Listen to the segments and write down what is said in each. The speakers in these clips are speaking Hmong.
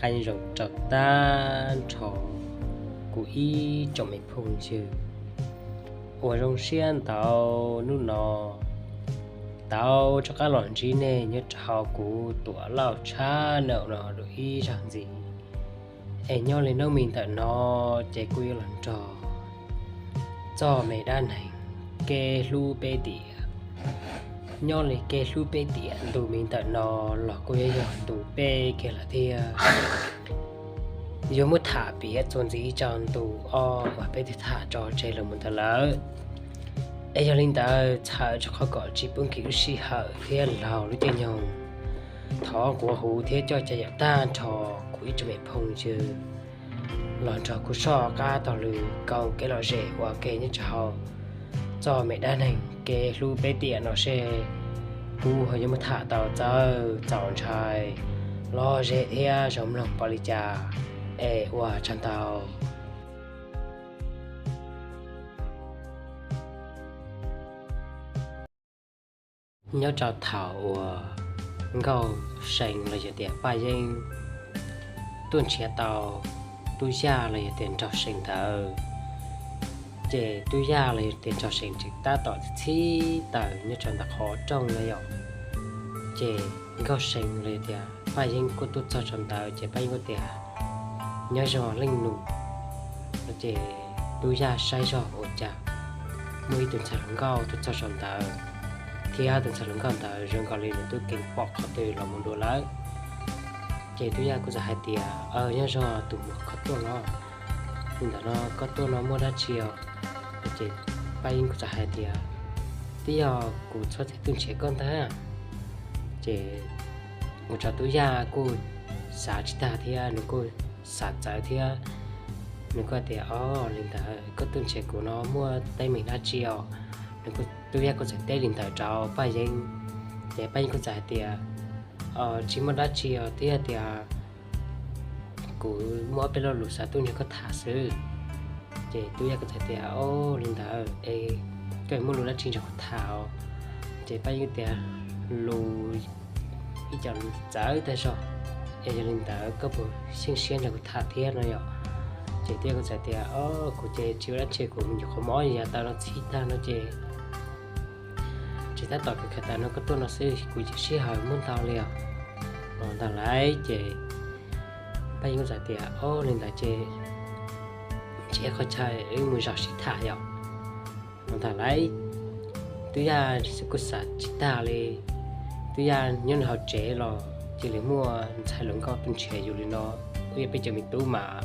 Nyob zoo rau tag nrho kuv ib tsoom me phooj ywg uas zoo siab ntau hnub no tau rov qab los ntsib nej nyob rau hauv kuv Tuam Lauj channel no dua ib zaug ntxiv. Es nyob li hnub me ntawm no ces kuj yuav los nrog txog me dab neeg kev hlub peb tiam. Nyob li kev hlub peb tiam ntu me ntawm no los kuj yuav yog ntu peb kiag lawm thiab. Yuav muab tham piav txuas ntxiv rau ntu ob uas peb twb tham tso tseg los mus ntawd lawm. Es yog li ntawd txhawm rau qhov kom tsis pub nkim lub sij hawm thiab laug lub caij nyoog, thov quav huv thiab coj caw yaum tag nrho kuv ib tsoom me phooj ywg los nrog kuv soj qab taug lw koom kev lom zem ua ke nyob rau hauv txoj me dab neeg kev hlub peb tiam no seb kuv ho yuav muab tham tau txawv txaus ntshai, lom zem thiab zoo mloog npaum li cas. Es ua tsaug ntau. Nyob rau thaum uas Nkauj See los yog tias Paj Yeeb tuaj nrhiav tau Tub Yaj los yog tias Nraug See ntawd, ces Tub Yaj los yog tias Nraug See tseem tab tom txhib taws nyob rau ntawm qhov rooj no yom. Ces Nkauj See los yog tias Paj Yeeb kuj tuaj txog rau ntawd ces Paj Yeeb kuj tias, nyob zoo leej nus. Ces Tub Yaj saib zog ua cas muaj ib tug ntxhais hluas nkauj tuaj txog rau ntawd, thiab tus ntxhais hluas nkauj ntawd zoo nkaus li nws twb keev pom qhov twg los mus dua lawm. Ces Tub Yaj kuj txawm hais tias, nyob zoo tus muam, koj tuaj no, ntawm no koj tuaj no muaj dab tsi os? Ces Paj Yeeb kuj txawm hais tias, twb yog kuv txhob txwm tuaj nrhiav koj ntag. Ces ua rau Tub Yaj kuj xav tsis tag thiab nws kuj xav txawv thiab. Nws kuj tias, o, li ntawd koj tuaj nrhiav kuv no muaj teeb meem dab tsi os? Nws kuj, Tub Yaj kuj txawm teb li ntawd rau Paj Yeeb. Ces Paj Yeeb kuj txawm hais tias, tsis muaj dab tsi os, twb yog tias kuv muaj ob peb lo lus xav tuaj nrog koj tham xwb. Ces Tub Yaj kuj txawm tias, o, li ntawd es koj muaj lus dab tsi nrog kuv tham os? Ces Paj Yeeb tias, lus, ib co lus txawv tag zog, es yog li ntawd koj puas xyeej siab nrog kuv tham thiab no yom? Ces Tub Yaj kuj txawm tias, o, kuv ces tsis ua dab tsi, kuv me nyuam qhov mob yav tawm no txhib tag no ces tsis tab tom khaws taws no koj tuaj no xwb, kuv ces sij hawm muaj ntau li os. Ntawd lawm ces Paj Yeeb kuj txawm tias, o, li ntawd ces nrhiav qhov chaw wb mus zaum sib tham yom. Ntawd lawm, Tub Yaj kuj xav tsis tag li. Tub Yaj nyob nws hauv tsev los cia li muaj ntxhais hluas nkauj tuaj nrhiav yus li no, kuj yog peb cov me tub mas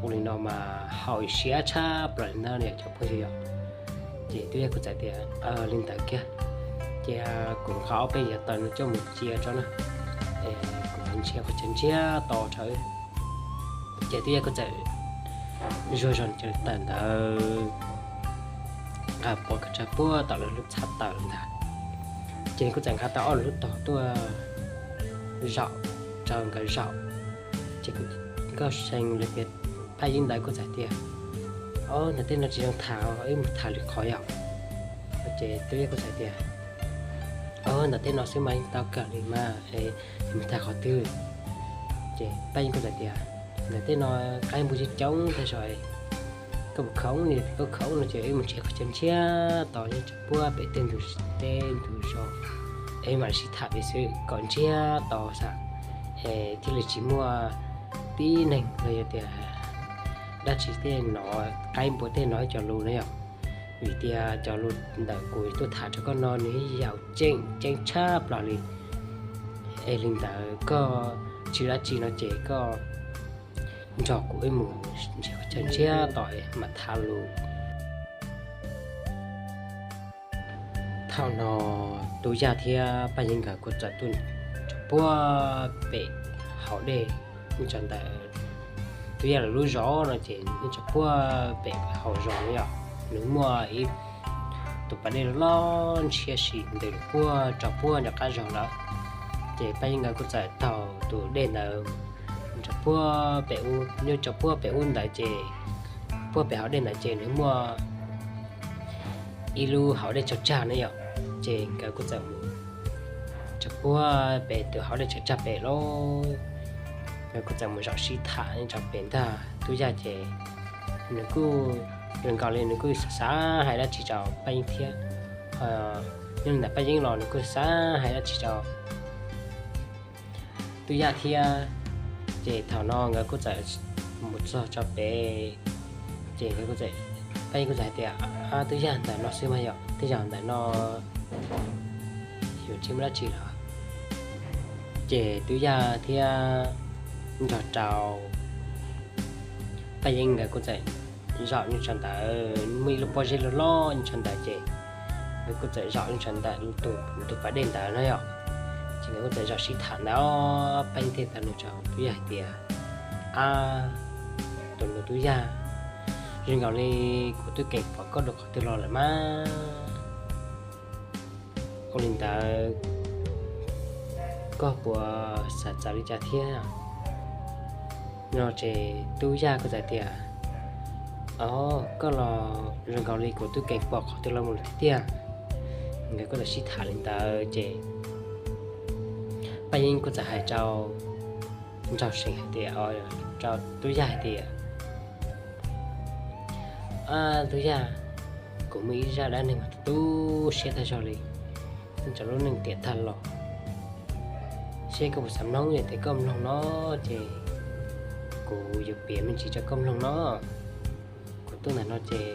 ua li no mas haum siab tshaj plaws li ntag cov phooj ywg yom. Ces Tub Yaj kuj txawm tias, li ntawd kiag ces kuv nqa ob peb yav taws no coj mus cia tso na, kuv nrhiav qhov chaw ntsiag to tso. Ces Tub Yaj kuj txawm zuag zog cov taws ntawd, nqa pov kawg tsawg puag tom lawv lub txhab taws ntag. Ces nws kuj txawm nqa tau ob lub tog tuaj zaum rau nkawd zaum. Ces Nkauj See los tias Paj Yeeb ntawd kuj txawm tias, o, ntawm tej no tsis zoo tham, wb mus tham lwm qhov yom. Ces Tub Yaj kuj txawm tias, o, ntawm tej no xwb mas yeej tau kawg li mas, mus tham qhov twg? Ces Paj Yeeb kuj txawm tias, ntawm tej no qaib npua coob coob tag zog, koj puas khoom li? Koj khoom no ces wb mus nrhiav qhov chaw ntsiag to nyob rau puag pem tej ntug teb ntug zos, es mam li sib tham pem xwb kom ntsiag to xwb, es thiaj li tsis muaj tib neeg los yog tias dab tsi tej no, qaib npua tej no ib co lus na yom. Vim tias cov lus ntawm kuv tuaj tham rau koj no nws yog tseem ceeb tshaj plaws li. Es li ntawd koj tsis dab tsi no ces koj nrog kuv wb mus nrhiav qhov chaw ntsiag to mam tham lus. Thaum no Tub Yaj thiab Paj Yeeb nkawd kuj txawm tuaj rau puag pem hauv dej, nyob rau ntawm Tub Yaj lawv lub zos no ces nyob rau puag pem hauv zos no yom, nws muaj ib tus pas dej loj ntshiab si ntws puag rau puag nram qab zos lawm. Ces Paj Yeeb nkawd kuj txawm taug tus dej ntawd rau puag pem ub, nyob rau puag pem ub ntawd ces puag pem hauv dej ntawd ces nws muaj ib lub hauv dej tsag tsag ne yom. Ces nkawd kuj txawm mus rau puag pem tus hauv dej tsag tsag pem lauj. Kuj txawm mus zaum sib tham nyob rau pem ntag. Tub Yaj ces nws kuj zoo nkaus li nws kuj xav xav hais dab tsi rau Paj Yeeb thiab. Nyob li ntawm Paj Yeeb los nws kuj xav hais dab tsi rau Tub Yaj thiab. Ces thaum no nkawd kuj txawm mus txog rau pem, ces nkawd kuj txawm, Paj Yeeb kuj txawm hais tias, Ab, Tub Yaj, ntawm no xwb mas yom, tej zaum ntawm no yuav tsis muaj dab tsi lawm. Ces Tub Yaj thiab nrog rau Paj Yeeb nkawd kuj txawm zaum nyob rau ntawd, muaj ib lub pob zeb loj loj nyob rau ntawd ces nkawd kuj txawm zaum nyob rau ntawm tus pas dej ntawd no yom. Ces nkawd kuj txawm zaum sib tham ntawd, Paj Yeeb thiaj tau nug rau Tub Yaj hais tias, Ab, tus nus Tub Yaj, zoo nkaus li kuv twb keem pom koj dua qhov twg los lawm mas. Ua li ntawd koj puas xav txawv li cas thiab? No ces Tub Yaj kuj txawm tias, Os, koj los zoo nkaus li kuv twb keem pom qhov twg los mus lawm thiab tiag. Nkawd kuj txawm sib tham li ntawd ces Paj Yeeb kuj txawm hais rau Nraug Seem hais tias, rau Tub Yaj hais tias, Ab, Tub Yaj, kuv muaj ib zaj dab neeg mas tu siab tag zog li, nyob rau lub neej tiam tag los. Seb koj puas xav mloog, yog tias koj mloog no ces kuv yuav piav me ntsis rau koj mloog no. Kuv tuaj ntawm no ces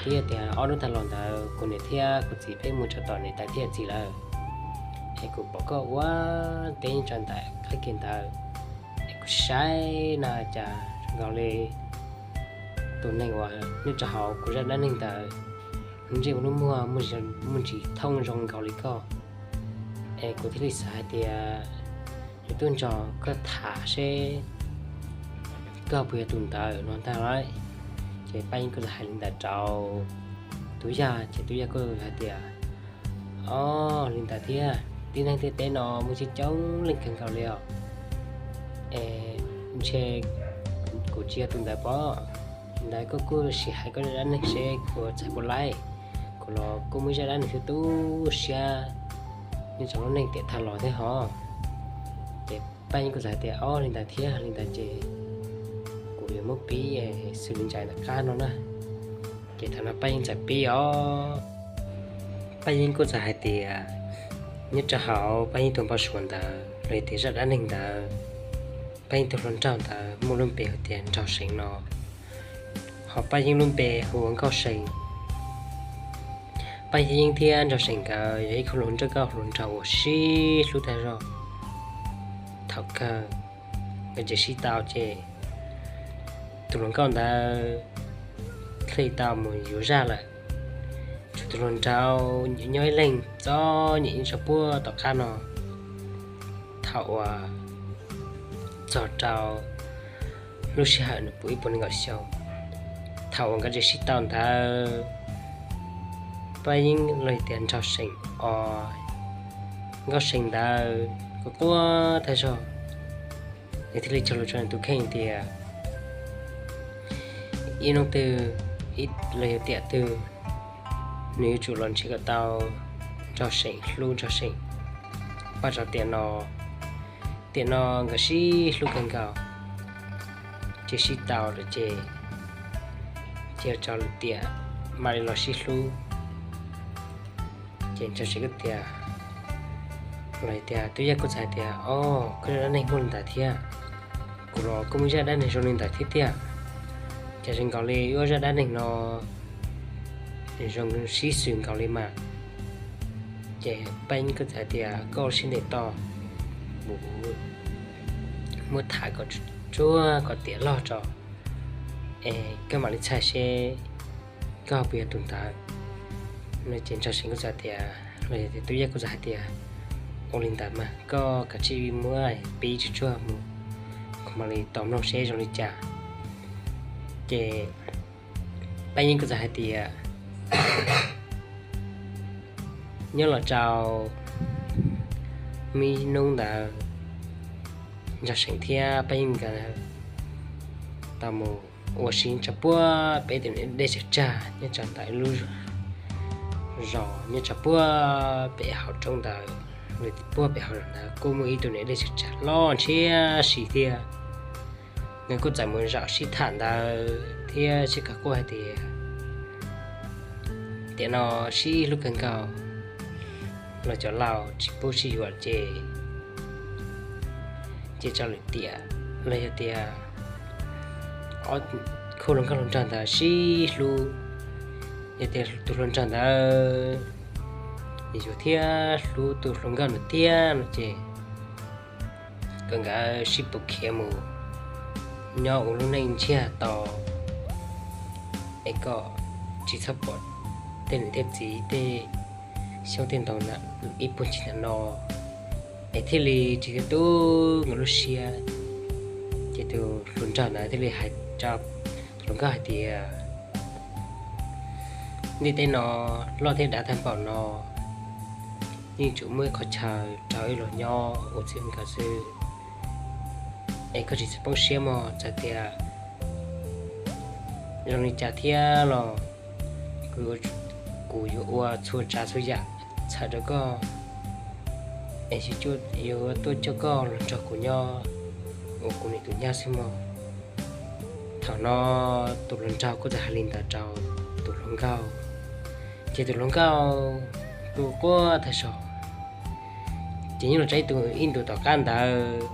twb yog tias ob hnub tag los ntawd kuv niam thiab kuv txiv peb mus rau tom niam tais thiab txiv lawm, es kuv pom koj ua teb nyob rau ntawm qab ke ntawd, es kuv saib no cas zoo nkaus li tus neeg uas nyob rau hauv kuv zaj dab neeg ntawd, ntsej muag lub muag muaj ntsis thooj zoo nkaus li koj. Es kuv thiaj li xav hais tias yuav tuaj nrog koj tham seb koj puas yog tus ntawd no ntag lauj. Ces Paj Yeeb kuj txawm hais li ntawd rau Tub Yaj ces Tub Yaj kuj hais tias, Os, li ntawd thiab, tib neeg ntiaj teb no muaj coob coob leej kawg nkaus li os. Es ntshe kuv tsis yog tus ntawd pob. Ntawd koj kuj sim hais koj zaj dab neeg seb kuv txhais puas laib. Kuv los kuj muaj ib zaj dab neeg tu siab nyob rau lub neej tiam tag los thiab hos. Ces Paj Yeeb kuj txawm hais tias, Os, li ntawd thiab, li ntawd ces kuv yuav muab pib xws li ntsais ntawm qab no na. Ces thaum no Paj Yeeb txawm pib os. Paj Yeeb kuj txawm hais tias nyob rau hauv Paj Yeeb tus npau suav ntawd los yog tias zaj dab neeg ntawd, Paj Yeeb tus hluas nraug ntawd muaj lub npe hu tias Nraug Seem no, ho Paj Yeeb lub npe hu ua Nkauj See. Paj Yeeb thiab Nraug Seem nkawd yog ib khub hluas nraug, nkauj hluas nraug uas sib hlub tag zog. Thaum kawg nkawd tseem sib tau ces tus hluas nkauj ntawd thiaj tau mus yuav zaj lawm. Tshuav tus hluas nraug nyob ib leeg txom nyem ib tsob puag tom qab no. Thaum uas txog rau lub sij hawm nws puv ib puas nees nkaum xyoo, thaum uas nkawd tseem sib tau ntawd, Paj Yeeb los yog tias Nraug Seem os, Nkauj See ntawd quaj quaj tag zog. Nws thiaj li cog lus rau nws tus kheej tias ib hnub twg los yog tiam twg nws yuav tsum los nrhiav kom tau Nraug Seem, hlub Nraug Seem. Paj rau tiam no, tiam no nkawd sib hlub kawg nkaus, ces sib tau lawm ces cia rau lwm tiam mam li los sib hlub. Ces Nraug Seem kuj tias, los tias Tub Yaj kuj txawm hais tias, Os, koj zaj dab neeg muaj li ntawd thiab, kuv los kuj muaj zaj dab neeg zoo li ntawd thiab tiag. Ces zoo nkaus li wb zaj dab neeg no zoo sib xws nkaus li mas. Ces Paj Yeeb kuj txawm hais tias, Koj ua siab ntev tos, kuv muab tham kom tsuag kom tiav log tso, es koj mam li txhais seb koj puas yog tus ntawd. No ces Nraug Seem kuj txawm tias, los yog tias Tub Yaj kuj txawm hais tias, Ua li ntawd mas koj kav tsij muab pib tsuag tsuag mus, kuv mam li tos mloog seb zoo li cas. Ces Paj Yeeb kuj txawm hais tias, nyob los rau muaj ib hnub ntawd Nraug Seem thiab Paj Yeeb nkawd tau mus ua si tso puag pem tus dej tsawg tsag nyob rau ntawm ib lub zos nyob tso puag pem hauv roob ntawd. Nws puag pem hauv ntawd kuj muaj ib tug niam dej tsag tsag loj ntshiab si thiab. Nws kuj txawm mus zaum sib tham ntawd thiab sib kawm kuj hais tias, tiam no sib hlub kawg nkaus, los cov laus tsis pub sib yuav ces, ces tso lwm tiam, los yog tias ob khub hluas nkauj hluas nraug ntawd sib hlub, yog tias tus hluas nraug ntawd yuav thiab hlub tus hluas nkauj ntawd tiag no ces kom nkawd sib pus khiav mus nyob ua lub neej ntsiag to, es kom tsis txhob pom tej niam tej txiv tej xyoob tej ntoo ib puag ncig ntawm no, es thiaj li tsis tu nkawd lub siab. Ces tus hluas nraug ntawd thiaj li hais rau tus hluas nkauj hais tias, ntiaj teb no loj thiab dav tag npaum no, yeej tsuas muaj ib qhov chaw rau wb los nyob ua txij nkawm xwb, es koj tsis txhob poob siab mog. Txawm tias zoo li cas thiab los kuv yuav ua txhua tsav txhua yam txhawm rau koj, es yuav tuaj coj koj los nrog kuv nyob ua kuv niam tus nyab xwb mog. Thaum no tus hluas nraug kuj txawm hais li ntawd rau tus hluas nkauj, ces tus hluas nkauj tu quaj tag zog. Ces nyob los tau ib ntus tom qab ntawd,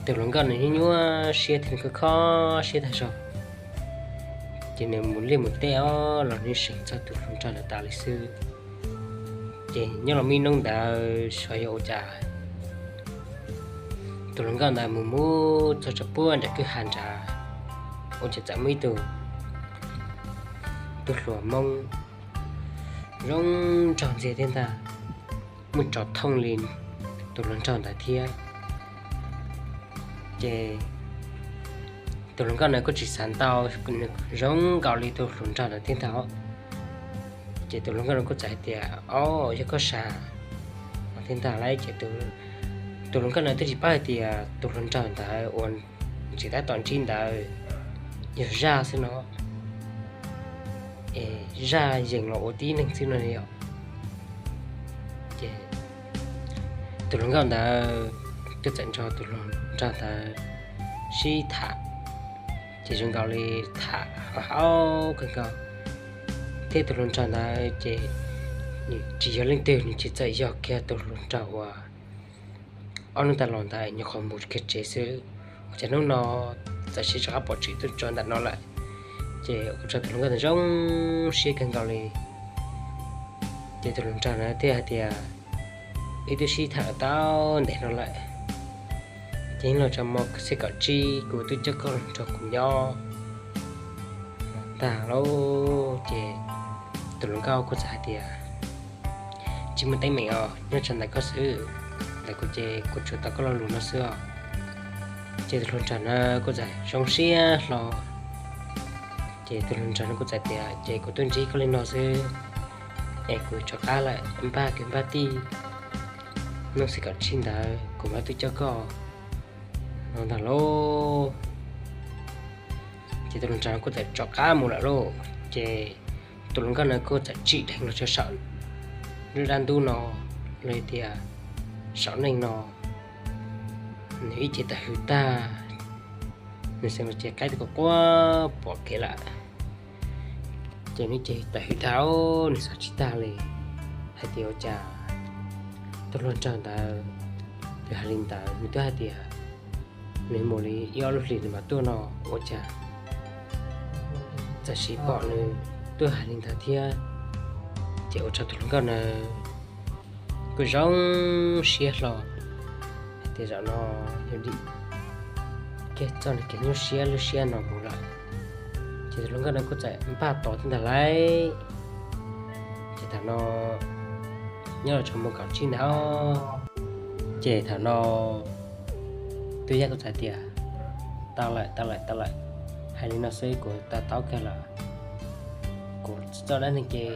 tus hluas nkauj nws nyuaj nyuaj siab thiab nws kuj kho siab tag zog, ces nws mus liaj mus teb os los nws seem txog tus hluas nraug ntawd tas li xwb. Ces nyob los muaj ib hnub ntawd xyov yog ua cas tus hluas nkauj ntawd mus mus txog rau puag nram kwj ha nrad, ua cas txawm muaj ib tug tub hluas Hmoob zoo nraug ntxiag thiab ntag, muaj tso thooj li tus hluas nraug ntawd thiab. Ces tus hluas nkauj ntawd kuj tsis xav ntau, nws zoo nkaus li tus hluas nraug ntawd thiab ntag. Ces tus hluas nkauj ntawd kuj txawm hais tias, o, yog koj sam thiab ntag lauj. Ces tus hluas nkauj ntawd twb tsis paub hais tias tus hluas nraug ntawd uas nws tab tom ntsib ntawd yog zaj xwb no, es zaj yees los ua tib neeg xwb no yom. Ces tus hluas nkauj ntawd twb txawm nrog tus hluas nraug ntawd sib tham, ces zoo nkaus li tham hauv hauv kawg nkaus, thiab tus hluas nraug ntawd ces nws tsis yog leej twg, nws ces txawm yog kiag tus hluas nraug uas ob hnub tas los ntawd nyuam qhuav mus kiag tsev xwb, ua cas hnub no txawm sib rov qab pom tseem tuaj tso ntawm no lawm. Ces ua rau tus hluas nkauj ntawd zoo siab kawg nkaus li. Ces tus hluas nraug ntawd thiaj hais tias, wb twb sib tham tau ntev no lawm, ces los tso hmo xiab kaum tsib kuv twb coj koj los nrog kuv nyob ntag lauj. Ces tus hluas nkauj kuj txawm hais tias, tsis muaj teeb meem os, nyob tsam ntawm koj xwb, ntawm kuv ces kuv tsuas tau koj lo lus no xwb os. Ces tus hluas nraug no kuj txawm zoo siab hlo. Ces tus hluas nraug no kuj txawm tias, ces kuv tuaj ntsib koj li no xwb, es kuv rov qab lawm, npaj kwv npaj tij, hnub xiab kaum tsib ntawd kuv mam tuaj coj koj no ntag lauj. Ces tus hluas nraug no kuj txawm rov qab mus lawm lauj. Ces tus hluas nkauj no kuj txawm tsim dheev los rau saum lub dab ntub no, los tias saum neej no, nws ib ce tawm hws tag, nws xeev los ces qaib twb quaj quaj pom kev lawm. Ces nws ib ce tawm hws tag, nws xav tsis tag li hais tias ua cas tus hluas nraug ntawd twb hais li ntawd, nws twb hais tias nws mus li ib ob lub hlis nws mam tuaj no, ua cas txawm sis pom nws tuaj hais li ntawd thiab. Ces ua rau tus hluas nkauj ntawd kuj zoo siab hlo hais tias zaum no yog dim kiag txoj niag kev nyuaj siab lub siab no mus lawm. Ces tus hluas nkauj no kuj txawm npaj tos thiab ntag lauj. Ces thaum no nyob los txog hmo kaum tsib ntawd, ces thaum no tub yaj kuj txawm tias, tau lawm, tau lawm, tau lawm, hais li no xwb kuv to taub kawg lawm. Kuv txoj dab neeg ces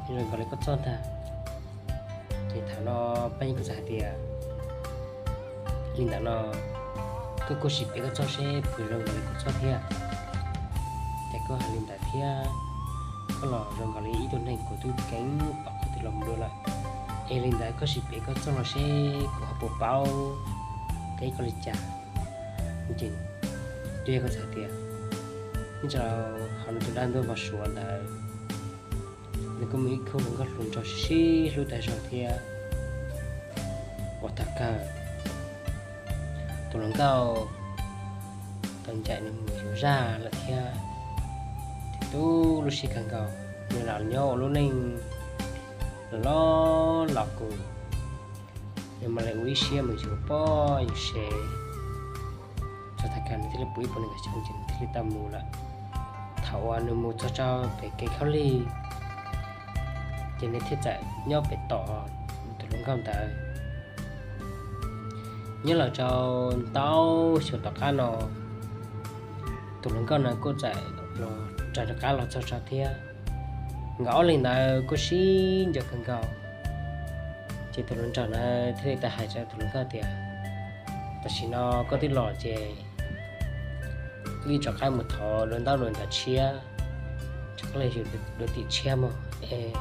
zoo nkaus li koj txoj ntag. Ces thaum no Paj Yeeb kuj txawm hais tias, li ntawd no koj kuj sim piav koj txoj seb puas zoo nkaus li kuv txoj thiab. Ces koj hais li ntawd thiab, koj los zoo nkaus li ib tug neeg kuv twb keev pom qhov twg los mus dua lawm. Yog li ntawd koj sim piav koj txoj los seb kuv ho puas paub thiab koj li cas. Ces Tub Yaj kuj txawm tias, nyob rau hauv nws tus dab ntub hmov Suav ntawd, nws kuj muaj ib khub hluas nkauj hluas nraug sib sib hlub tag zog thiab. Uas tag kawg tus hluas nkauj tau ncaim nws mus yuav zaj lawm thiab. Tib tug lub siab kawg nkaus, nws los nyob ua lub neej los los los kuj, nws mam li ua ib siab mus yug poj yug sev. Txog tag kawg nws thiaj li puv ib puas nees nkaum xyoo ces nws thiaj li tau mus lawm. Thaum uas nws mus txog rau pem kev khaub lig, ces nws thiaj txawm nyob pem tom tus hluas nkauj ntawd. Nyob los rau ntau xyoo tom qab no, tus hluas nkauj no kuj txawm los raws rov qab los txog rau thiab. Nkawd ob leeg ntawd kuj sib nco kawg nkaus. Ces tus hluas nraug na thiaj li tau hais rau tus hluas nkauj tias, tam sim no koj twb los ces wb rov qab mus thov dua ntaub dua ntawv tshiab, rov qab los yug dua tim tshiab mog es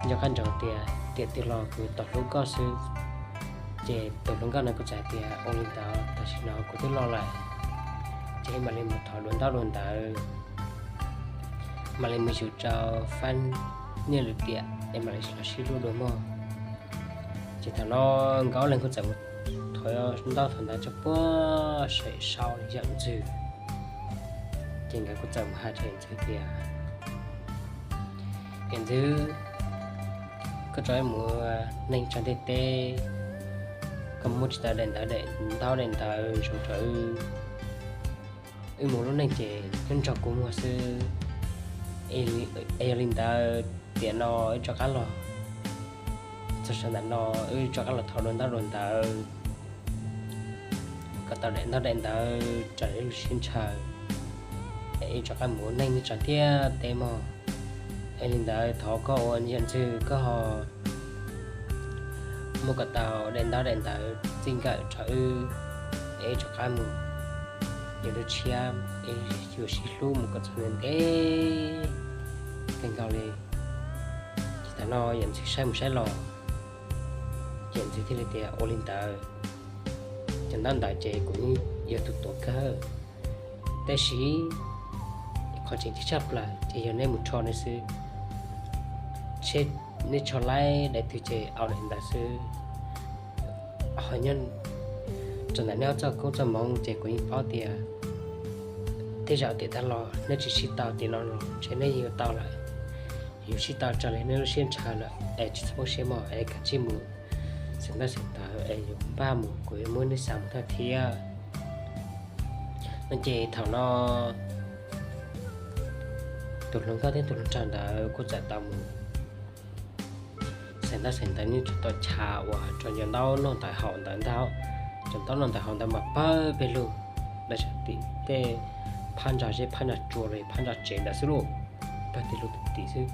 nco qab nraug tias tiam twg los kuv yuav tau hlub koj xwb. Ces tus hluas nkauj no kuj txawm hais tias, ua li ntawd tam sim no kuv twb los lawm, ces mam li mus thov dua ntaub dua ntawv, mam li mus yug rau fab niaj lwm tiam es mam li los sib hlub dua mog. Ces thaum no nkawd ob leeg kuj txawm mus thov ntaub thov ntawv rau puag saum yawm ntxwg. Ces nkawd kuj txawm mus hais rau yawm ntxwg tias, yawm ntxwg, koj tso wb mus neej tsa ntiaj teb, koj muab tsis tau daim ntawv daim ntaub daim ntawv zoo rau wb, wb mus lub neej ces nyob nrog kua muag xwb. Es yog li ntawd tiam no wb rov qab los txog sawv ntawm no, wb rov qab los thov dua ntaub dua ntawv kom tau daim ntaub daim ntawv raws li wb lub siab ntshaw, es wb rov qab mus ua neej nyob tsa ntiaj teb mog. Es li ntawd thov koj ua yawm ntxwg koj ho muab kom tau daim ntaub daim ntawv txij nkawm rau wb, es wb rov qab mus yuav dua tshiab, es yuav sib hlub mus kom txog ntev ntev kawg nkaus li. Ces thaum no yawm ntxwg saib mus saib los, yawm ntxwg thiaj li tias, ua li ntawd, cov ntaub ntawv ces kuv yeej yog tus tuav kawg, tab sis qhov tseem ceeb tshaj plaws ces yog neb mus rho nws xwb, seb neb rho laib daim twg ces au daim ntawd xwb. Ho nyob rau ntawm neb ob txoj koob txoj hmoov ces kuv yeej paub tias tej zaum tiam tag los neb tsis sib tau tim no los ntshe neb yeej yuav tau lawm. Yus sib tau raws li neb lub siab ntshaw lawm es tsis txhob poob siab mog, es kav tsij mus xeem ntaub xeem ntawv es yuav npaj mus, kuv yuav muab neb xa mus thawj thiab. No ces thaum no tus hluas nkauj thiab tus hluas nraug ntawd kuj txawm tau mus xeem ntaub xeem ntawv nyob rau tom chav uas rau cov ntaub noj ntawv haus ntawd ntag. Cov ntaub noj ntawv haus ntawd mas pawg peg lug, daim saum tim tej phab ntsa zeb phab ntsa tsua los phab ntsa tsev ntawd xwb lauj, pawg peg lug tim tim xwb,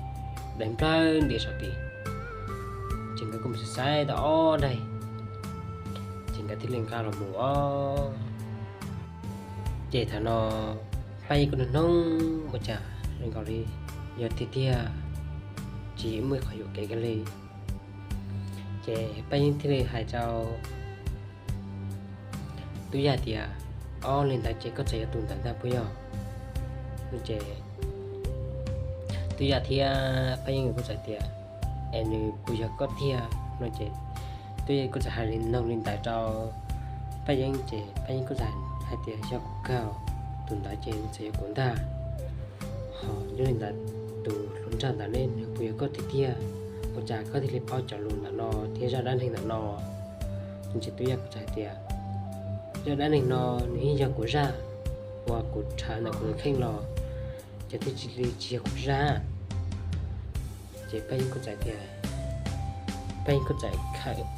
daim nplawg ntiav saum tim. Ces nkawd kuj mus xaiv tau ob daim, ces nkawd thiaj li nqa los mus os. Ces thaum no Paj Yeeb kuj nug nug ua cas zoo nkaus li yog tiag tiag, tsis muaj ib qho yuam kev kiag li. Ces Paj Yeeb thiaj li hais rau Tub Yaj tias, ob, li ntawd ces koj txawm yog tus ntawd ntag puas yog? No ces Tub Yaj thiab Paj Yeeb kuj txawm tias, es nws puas yog koj tiag? No ces Tub Yaj kuj txawm hais li noog li ntawd rau Paj Yeeb ces Paj Yeeb kuj txawm hais tias, yog kuv kawg, tus ntawd ces nws txawm yog kuv ntag. Ho yog li ntawd tus hluas nraug ntawd ne nws puas yog koj tiag tiag? Ua cas koj thiaj li paub cov lus ntawm no thiab zaj dab neeg ntawm no? No ces Tub Yaj kuj txawm hais tias, zaj dab neeg no nws yeej yog kuv zaj uas kuv rhawv ntawm kuv tus kheej los, ces thiaj tsis li tsis yog kuv zaj. Ces Paj Yeeb kuj txawm tias, Paj Yeeb kuj txawm khawm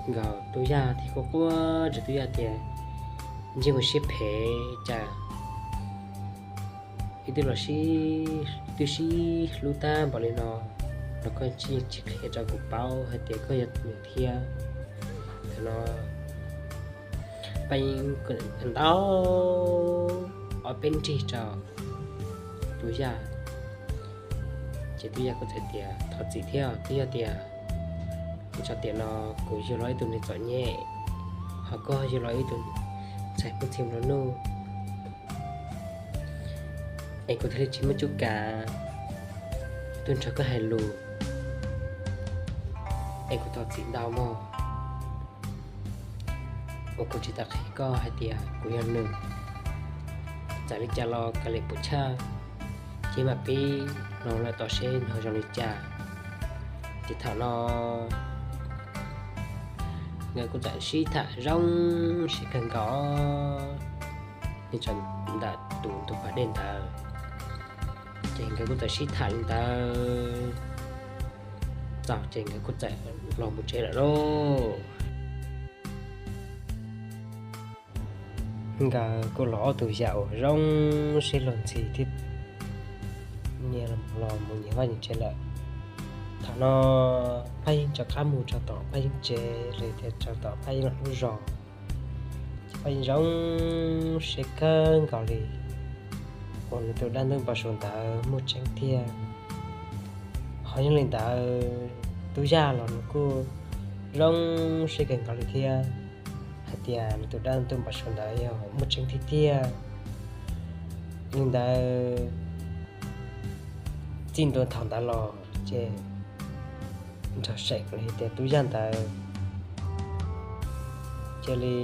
nkaus Tub Yaj thiab kuj quaj rau Tub Yaj tias, ntsej muag siab phem cas ib tug los sib, twb sib hlub tag npaum li no los koj tsis, tsis qhia rau kuv paub hais tias koj yog nws thiab. Thaum no Paj Yeeb kuj ntau ob peb nrig rau Tub Yaj. Ces Tub Yaj kuj txawm tias, thov txim thiab, twb yog tias Tso tiam no kuv yug los ib tug neeg txom nyem, ho koj yug los ib tug ntxhais muaj txiag nplua nuj, es kuv thiaj li tsis muaj cuab kav tuaj nrog koj hais lus, es kuv thov txim ntau mog, uas kuv tsis tau qhia koj hais tias kuv yog nws. Txawm li cas los kav liam puas chawj, ces mam pib mloog lawm tod seb nws zoo li cas. Ces thaum no nkawd kuj txawm sib tham zoo siab kawg nkaus, nyob rau ntawm tus ntug pas dej ntawd. Ces nkawd kuj txawm sib tham li ntawd txog ces nkawd kuj txawm los mus tsev lawm lauj. Nkawd kuj los ob tug yam uas zoo siab luag ntxhi thiab nyias los mus nyias vaj nyias tsev lawm. Thaum no Paj Yeeb rov qab mus rau tom Paj Yeeb tsev los yog tias rau tom Paj Yeeb lub zos, ces Paj Yeeb zoo siab kawg nkaus li uas nws tus dab ntub npau suav ntawd muaj tseeb tiag. Ho yog li ntawd Tub Yaj los nws kuj zoo siab kawg nkaus li thiab, hais tias nws tus dab ntub npau suav ntawd yog muaj tseeb tiag tiag. Li ntawd txij ntua thaum ntawd los ces nrog seem li tias Tub Yaj ntawd cia li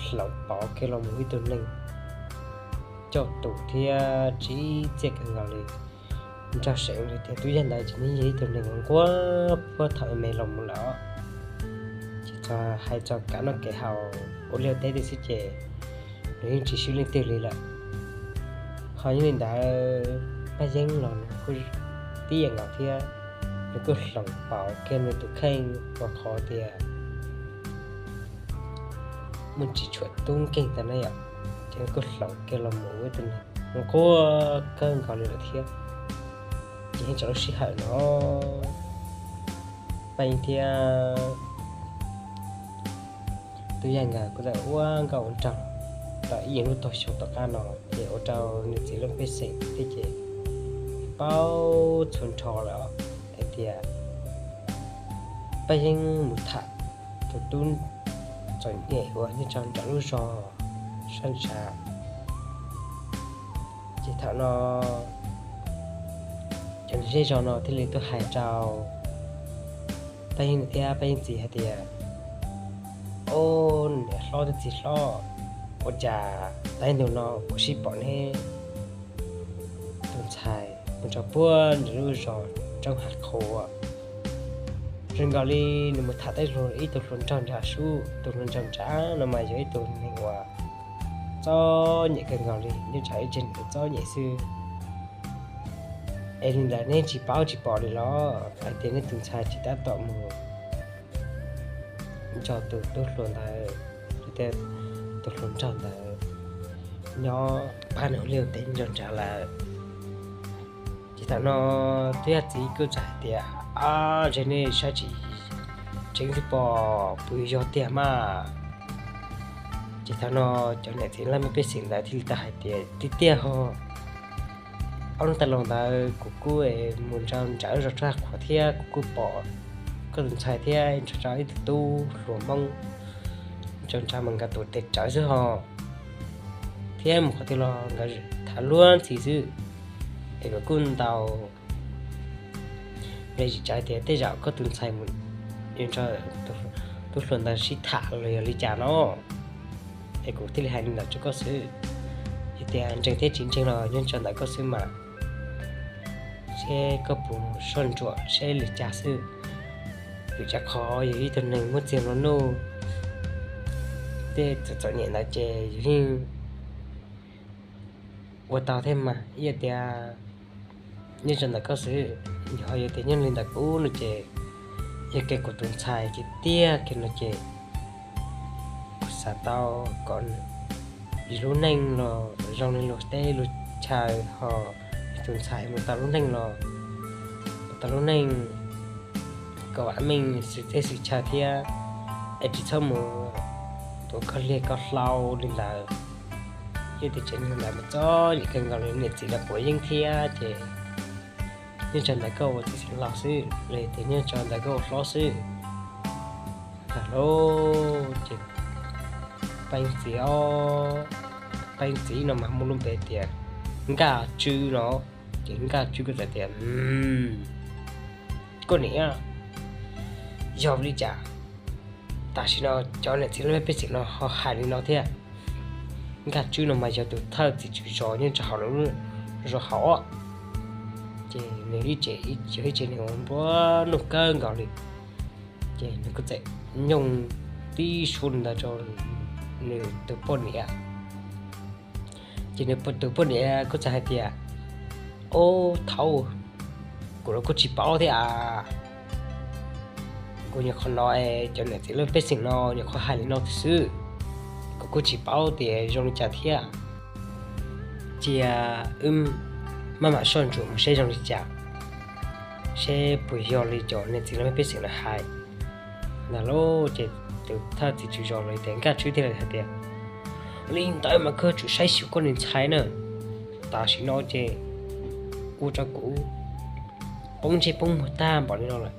hloov pauv kiag los mus ib tug neeg coj tus thiab tsim txiaj kawg nkaus li. Nrog seem li tias Tub Yaj ntawd ces nws yog ib tug neeg nquag puag thaum me los mus lawm, ces txog hais txog kev noj kev haus ua liaj teb tiam xwb ces nws yeej tsis swb leej twg li lawm. Ho yog li ntawd Paj Yeeb los nws kuj tib yam nkaus thiab, nws kuj hloov pauv kiag nws tus kheej ua qhov tias muaj tsis tshuav tub nkeeg ntawd na yom, ces nws kuj hloov kiag los mus ua ib tug neeg nquag kawg nkaus li lawm thiab. Ces nyob rau lub sij hawm no Paj Yeeb thiab Tub Yaj nkawd kuj txawm ua nkauj ua nraug tau ib yam lub tog xyoo tom qab no, ces ua rau niam txiv lub pej xeem thiab ces paub txhua nrho lawm hais tias Paj Yeeb mus tham tus tub txom nyem uas nyob rau nram lub zos sab ntshav. Ces thaum no cov neeg zej zos no thiaj li tuaj hais rau Paj Yeeb thiab Paj Yeeb txiv hais tias, Au, niam hlob thiab txiv hlob, ua cas tag ntu no kuv sib pom neb tus ntxhais mus rau puag nram lub zos roob hav qhuav, zoo nkaus li nws mus tham tau ib tug hluas nraug nram sub, tus hluas nraug nram no mas yog ib tug neeg uas txom nyem kawg nkaus li, nyob rau ib tsev neeg txom nyem xwb. Es li ntawd neb tsis paub tsis pom li los hais tias neb tus ntxhais tsis tab tom mus nrog tus tub hluas ntawd, tus hluas nraug ntawd nyob pab nws ua liaj ua teb nrog nrad lawm? Ces thaum no Tub Yaj txiv kuj txawm hais tias, Ab, ntshe nej saib tsis tseeb xwb pob, puas yog tiag mas? Ces thaum no cov niam txiv laj mej pej xeem ntawd thiaj li tau hais tias, Tiag tiag ho, ob hnub tas los ntawd kuv kuj mus nrad nram zos roob hav qhuav thiab kuv kuj pom koj tus ntxhais thiab nrog rau ib tug tub hluas Hmoob nrog nrad mas nkawd tuav tes rawv xwb ho, thiab mus qhov twg los nkawd tham luag ntxhi xwb. Es kuv kuj ntaus zis tsav tias tej zaum koj tus ntxhais mus nrog tub hluas ntawd sib tham los yog li cas no, es kuv thiaj li hais li ntawd rau koj xwb. Yog tias ntseeg thiab tsis ntseeg los nyob rau ntawm koj xwb mas, seb koj puas mus soj ntsuam seb li cas xwb. Vim rau qhov yog ib tug neeg muaj txiag nplua nuj, tej txom txom nyem ntawd ces yus yeej ua tau thiab mas. Ib yam tias nyob rau ntawm koj xwb, yog tias nyob li ntawm kuv no ces yog kiag kuv tus ntxhais tiag tiag kiag no ces kuv xav tau kom yus lub neej los zoo li luag teb luag chaw, ho yus tus ntxhais mus tau lub neej los mus tau lub neej kom vam meej xwm teb xwm chaw thiab, es tsis txhob mus tuav koj liag koj hlau li ntawd. Yog tias tseem li ntawd mas txom nyem kawg nkaus li, niam txiv los quav yeeb thiab ces nyob rau ntawm koj ua txiv xeev laus xwb los yog tias nyob rau ntawm koj ua hlob xwb. Ces Paj Yeej txiv, Paj Yeej txiv no mas muaj lub npe tias Nkaj Tswb no. Ces Nkaj Tswb kuj txawm tias, Koj niam, yog li cas tam sim no cov niam txiv laj mej pej xeem no ho hais li no thiab? Nkaj Tswb no mas yog tus thawj txiv tswv zos nyob rau hauv lub zos hauv. Ces nws ib tse, ib tse nws ua npua nuj kawg nkaus li. Ces nws kuj txawm nyooj tib suab li ntawd rau nws tus poj niam. Ces nws tus poj niam kuj txawm hais tias, Ob, thaud kuv los kuj tsis paub thiab as. Kuv nyuam qhuav hnov cov niam txiv laj mej pej xeem no nyuam qhuav hais li no thiab xwb, kuv kuj tsis paub tias zoo li cas thiab. Cia wb maj mam soj ntsuam mus seb zoo li cas, seb puas yog li cov niam txiv laj mej pej xeem no hais. Ntawd lauj, ces tus thawj txiv tswv zos los tias, Nkaj Tswb thiaj li hais tias, Li ntawd mas koj tsum saib xyuas koj niag ntxhais na. Tam sim no ces ua rau kuv poob ntsej poob muag tag npaum li no lawm.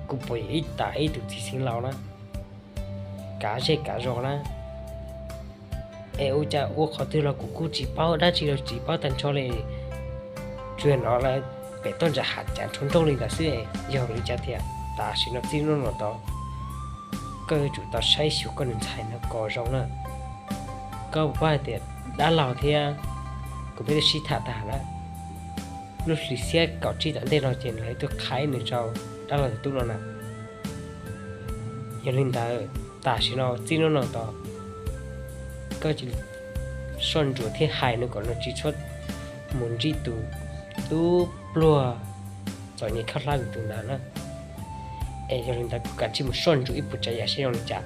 Kuv puas yog ib tas ib tug txiv xeev laus na, kav zej kav zos na, es ua cas ua qhov twg los kuv kuj tsis paub, dab tsi los tsis paub tag nrho li. Tsuas hnov lawv pem toj ntsa hav cas nrov nroo li ntawd xwb. Yog li cas tias tam sim no txij hnub no tod koj yuav tsum tau saib xyuas koj niag ntxhais no kom zoo na. Koj paub hais tias dab laug thiab kuv peb twb sib tham tag lawm, lub hli xiab kaum tsib tom ntej no ces lawv tuaj qhaib nws rau dab laug tus tub no na. Yog li ntawd tam sim no txij hnub no tod koj cia li soj ntsuam thiab hais nws kom nws tsis txhob mus ntsib tus tub pluag txom nyem khaub hlab tus ntawd na. Es yog li ntawd koj kav tsij mus soj ntsuam ib puas tsav yam seb zoo li cas,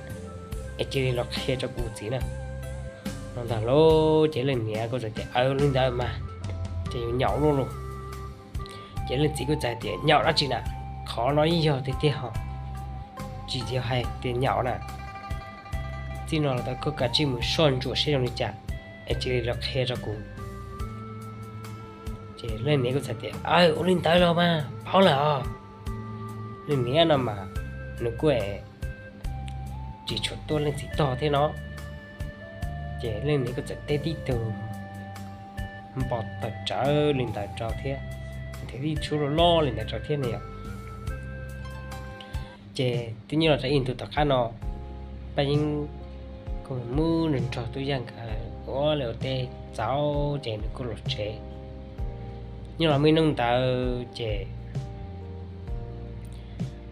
es cia li los qhia rau kuv txiv na. No ntag lauj, ces leej niam kuj txawm tias, Aws, li ntawd mas, ces yuav nyaum luaj lauj. Ces leej txiv kuj txawm hais tias, Nyaum dab tsi na, qhov no yeej yog tiag tiag hos, tsis yog hais tias nyaum na. Txij no los tod koj kav tsij mus soj ntsuam seb zoo li cas, es cia li los qhia rau kuv. Ces leej niam kuj txawm tias, Aws, ua li ntawd los mas paub lawm os. Leej niam no mas nws kuj tsis tshua tuaj leej txiv tog thiab no. Ces leej niam kuj txawm teb tib tug npo tawm tsawv li ntawd rau thiab, nrhiav tib tug tshuab loj loj li ntawd rau thiab ne yom. Ces twb nyob los rau ib ntu tom qab no, Paj Yeeb kuj mus nrog Tub Yaj nkawd ua liaj ua teb txaus ces nws kuj los tsev. Nyob los muaj ib hnub ntawd ces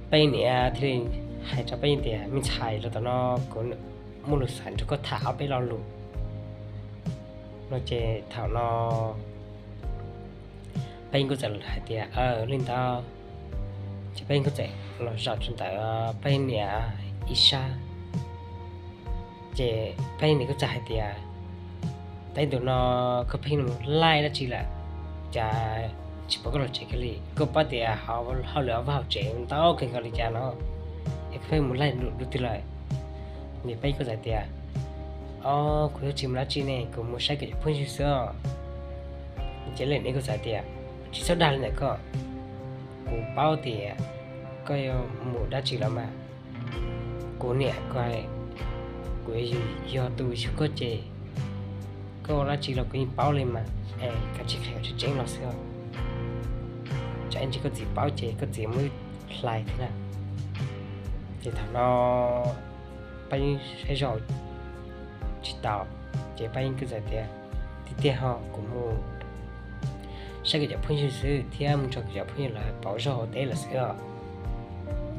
Paj Yeeb niam thiaj li hais rau Paj Yeeb tias, Me ntxhais, los tom no kuv muaj lus xav nrog koj tham ob peb lo lus. No ces thaum no Paj Yeeb kuj txawm hais tias, Aws, li ntawd. Ces Paj Yeeb kuj txawm los zaum rau ntawm Paj Yeeb niam ib sab. Ces Paj Yeeb niam kuj txawm hais tias, Thaum ub no koj pheej mus laij dab tsi lawm, cas tsis pom koj los tsev kiag li? Koj paub tias hauv hauj lwm vaj hauv tsev ntau kawg nkaus li cas no, es koj pheej mus laij lus twg lawm? Ces Paj Yeeb kuj txawm tias, Au, kuv yeej tsis mus dab tsi ne, kuv mus saib kuv cov phooj ywg xwb os. Ces leej niam kuj txawm tias, Tsis txhob dag li ntawd koj, kuv paub tias koj yuav mus dab tsi los mas. Kuv niam, kuv yog tus yug koj ces koj ua dab tsi los kuv yeej paub li mas, es kav tsij qhia tseeb tseeb los xwb. Tsam ib ntsis koj txiv paub ces koj txiv muab hlais thiab na. Ces thaum no Paj Yeeb saib zos tsis tau, ces Paj Yeeb kuj txawm tias, Tiag tiag ho, kuv mus saib kuv cov phooj ywg xwb thiab mus nrog kuv cov phooj ywg lawv pauv zog ua teb lawm xwb os.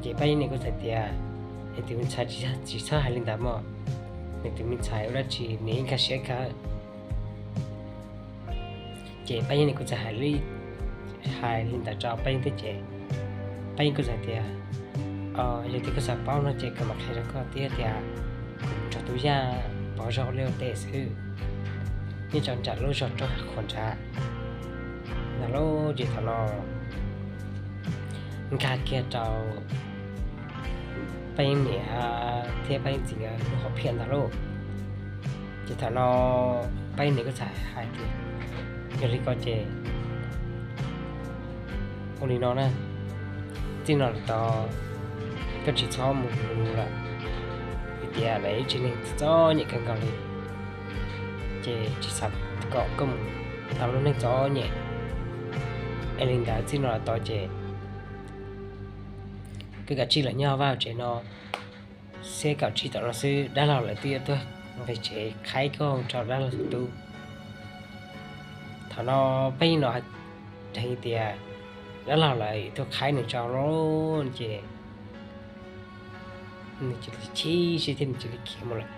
Ces Paj Yeeb niam kuj txawm tias, Es tus me ntxhais, tsis txhob hais li ntawd mog, nws tus me ntxhais ua dab tsi nws yeej nkag siab kawg. Ces Paj Yeeb niam kuj txawm hais li, hais li ntawd rau Paj Yeeb thiab ces Paj Yeeb kuj txawm tias, Yog tias koj xav paub no ces kuv mam qhia rau koj tias, kuv nrog Tub Yaj pauv zog ua liaj ua teb xwb, nyob rau nram lub zos rau qhuas nrad. Ntawd lauj, ces thaum no nkag kiag rau Paj Yeeb niam thiab Paj Yeeb txiv nkawd lub hom phiaj ntawd lauj. Ces thaum no Paj Yeeb niam kuj txawm hais tias, Yog li ko ces ua li no na, txij no los tod kuv koj tsis txhob mus lawm, vim tias lawv ib tsev neeg txom nyem kawg nkaus li, ces tsis xav kom koj mus tau lub neej txom nyem. Es li ntawd txij no los tod ces koj kav tsij los nyob vaj tsev no, xeb kaum tsib tom no xwb dab laug lawv twb yuav tuaj nqis tsev qhaib koj rau dab laug tus tub. Thaum no peb yeej no hais tias dab laug lawv tuaj qhaib nws tso lawm ces nws cia li chim siab thiab nws cia li khiav mus lawm.